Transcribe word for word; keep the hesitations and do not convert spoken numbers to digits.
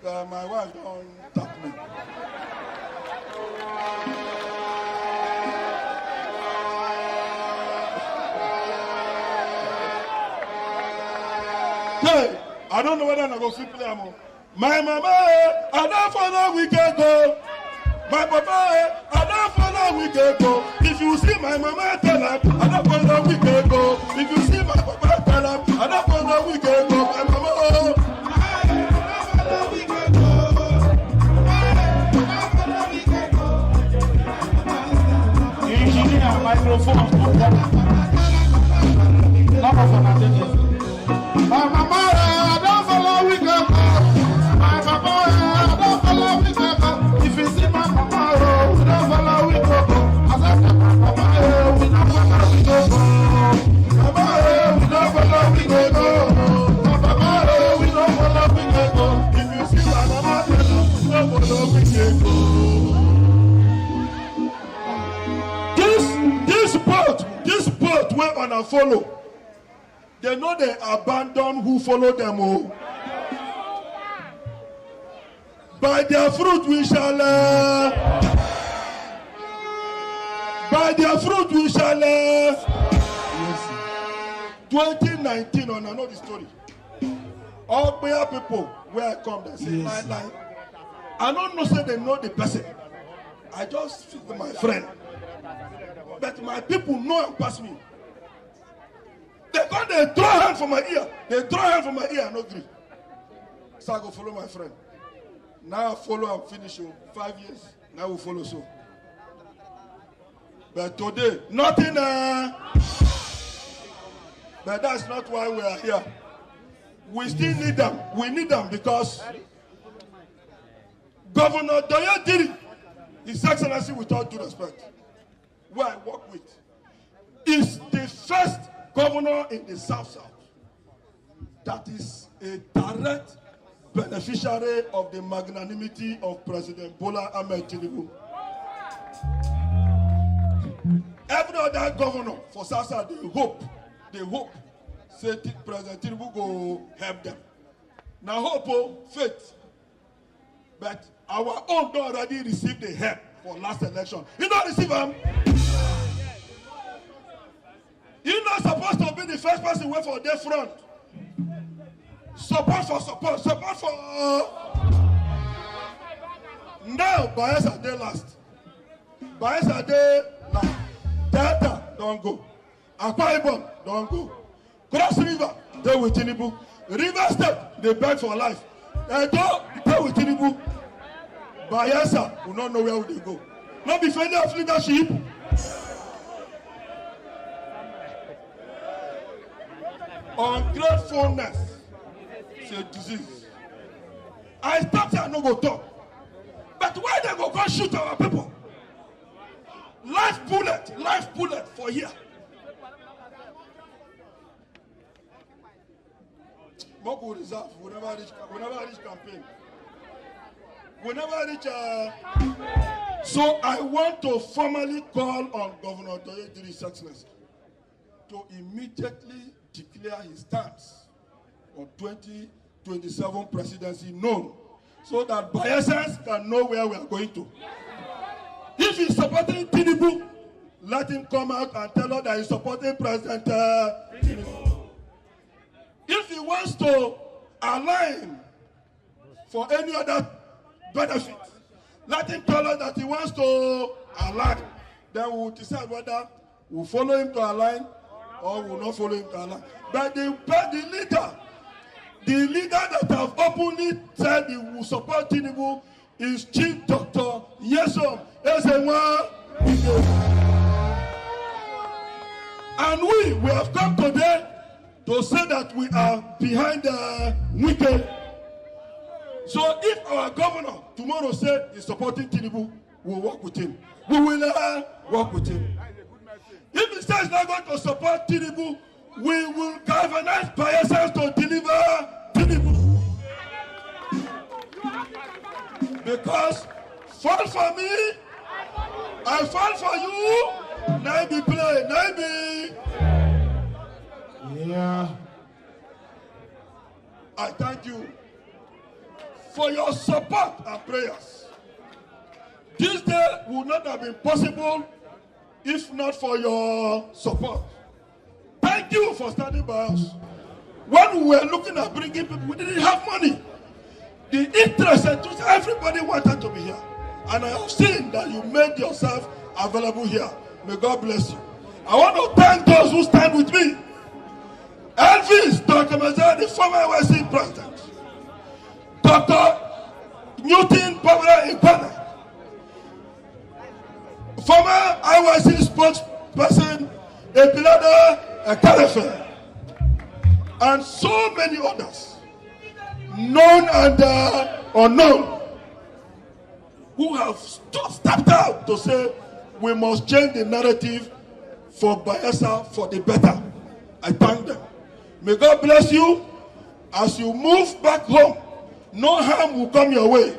Uh, my wife don tap me. Hey, I don't know whether I go fit play am o. My mama, eh, I don't follow wicked go. My papa, eh, I don't follow wicked go. If you see my mama, tell her, I don't follow wicked go. If you see my papa, tell her, I don't follow wicked go. My mama, oh. Engineer, microphone. Not of an attention. My mama, eh, I don't follow wicked go. My papa, eh, I don't follow wicked go. If you see my mama, oh, we don't follow wicked go. I said, my papa, eh, we don't follow wicked go. Mama, eh, we don't follow wicked go. My papa, eh, we don't follow wicked go. If you see my mama, we don't follow wicked go. This, this boat, this boat wey una follow, they no dey abandon who follow them o. By their fruit we shall, uh, by their fruit we shall, uh, twenty nineteen, una know the story. All prayer people where I come, they say, yes, my life. I don't know say they know the person. I just feel my friend. But my people know and pass me. They come, they throw hand for my ear. They throw hand for my ear, I no gree. So I go follow my friend. Now I follow and finish, oh, five years. Now we follow so. But today, nothing. Uh, but that's not why we are here. We still need them. We need them because Governor Doye Diri, His Excellency, with all due respect, who I work with, is the first governor in the South South that is a direct beneficiary of the magnanimity of President Bola Ahmed Tinubu. Every other governor for South South, they hope, they hope, say Ti-, President Tinubu go help them. Now hope, oh, faith. But our own don already receive the help for last election. You don't receive am. You not supposed to be the first person wey for dey front. Support for support, support for. Now Bayelsa dey last. Bayelsa dey last. Delta don go. Akwa Ibom don go. Cross River dey with Tinubu. River State dey beg for life. Edo dey with Tinubu. Bayelsa, we no know where we dey go. No be failure of leadership. Ungratefulness is a disease. I stop here, I no go talk. But why they go come shoot our people? Life bullet, life bullet for here. Make we reserve. We never reach. We never reach campaign. We never reach. Uh, so I want to formally call on Governor Doye Diri, His Excellency, to immediately declare his stance on twenty twenty-seven presidency known, so that Bayelsans can know where we are going to. If he's supporting Tinubu, let him come out and tell us that he's supporting President, uh, Tinubu. If he wants to align for any other benefit, let him tell us that he wants to align. Then we will decide whether we follow him to align or we will not follow him to align. But the, but the leader, the leader that have openly said he will support Tinubu is Chief Doctor Nyesom Ezenwa Wike. And we, we have come today to say that we are behind, uh, Wike. So if our governor tomorrow say he's supporting Tinubu, we'll work with him. We will, uh, work with him. If he says he's not going to support Tinubu, we will galvanize Bayelsans to deliver Tinubu. Because fall for me, I fall for you, na be play, na be. Yeah. I thank you. for your support and prayers. This day would not have been possible if not for your support. Thank you for standing by us. When we were looking at bringing people, we didn't have money. The interest and everybody wanted to be here. And I have seen that you made yourself available here. May God bless you. I want to thank those who stand with me. Elvis Dr. Mezaya, the former N Y S C president. Doctor Newton Babara Igbana, former N Y S C spokesperson Ebilada Ekalefe, and so many others, known and uh, unknown, who have st- stepped out to say we must change the narrative for Bayelsa for the better. I thank them. May God bless you. As you move back home, no harm will come your way.